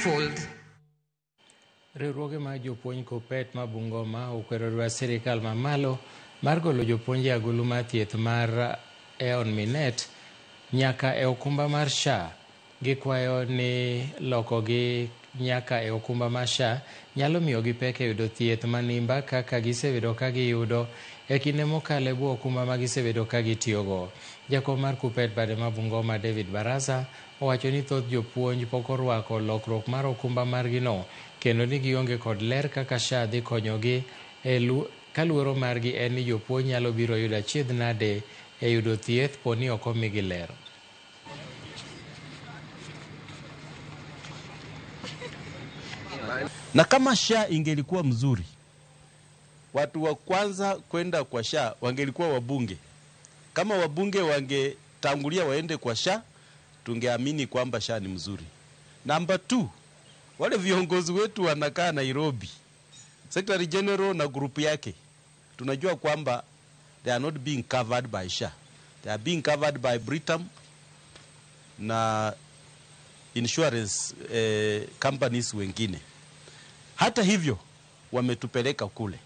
Fold. Riwruoge mag jopuonj KUPPET ma Bungoma okwero dwach sirikal mamalo mar golo jopuonj e agulu mar thieth mar Aeon Minet nyaka e okumba mar SHA. Gikwayo ni lokogi nyaka e okumba mar SHA nyalo miyogi pek e yudo thieth manimba kaka gisebedo ka giyudo e kinde mokalo e bwo okumba ma gisebedo ka gitiyogo. Jakom mar KUPPET bade ma Bungoma David Barasa owacho ni thoth jopuonj pok orwako lokruok mar okumba margino kendo ni gionge kod ler kaka SHA dhi konyogi e ka luoro margi en ni jopuonj nyalo biro yudo achiedh nade e yudo thieth po ni ok omigi ler. Na kama SHA ingelikuwa mzuri, watu wa kwanza kwenda kwa SHA wangelikuwa wabunge. Kama wabunge wangetangulia waende kwa SHA, tungeamini kwamba SHA ni mzuri. Namba 2, wale viongozi wetu wanakaa Nairobi, Secretary General na grupu yake, tunajua kwamba they are not being covered by SHA. They are being covered by Britam na insurance companies wengine. Hata hivyo wametupeleka kule,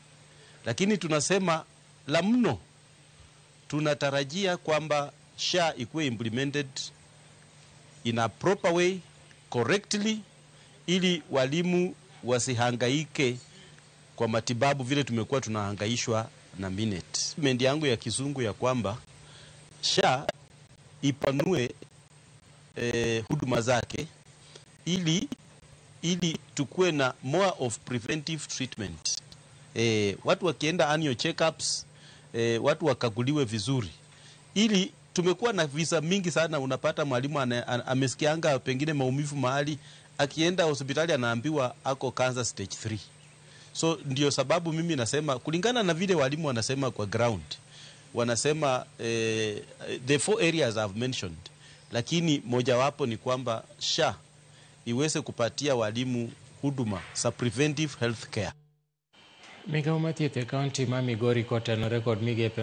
lakini tunasema la mno, tunatarajia kwamba SHA ikuwe implemented in a proper way correctly, ili walimu wasihangaike kwa matibabu vile tumekuwa tunahangaishwa na Minet. Mendi yangu ya kizungu ya kwamba SHA ipanue huduma zake ili tukue na more of preventive treatment. Watu wakienda annual checkups, watu wakaguliwe vizuri. Ili tumekuwa na visa mingi sana, unapata mwalimu amesikianga pengine maumivu mahali, akienda hospitali anaambiwa ako cancer stage 3. So ndio sababu mimi nasema kulingana na vile walimu wanasema kwa ground, wanasema the 4 areas I've mentioned, lakini mojawapo ni kwamba SHA iweze kupatia walimu huduma za preventive health care. Migawo mar thieth e kaunti ma Migori kotenore kod migepe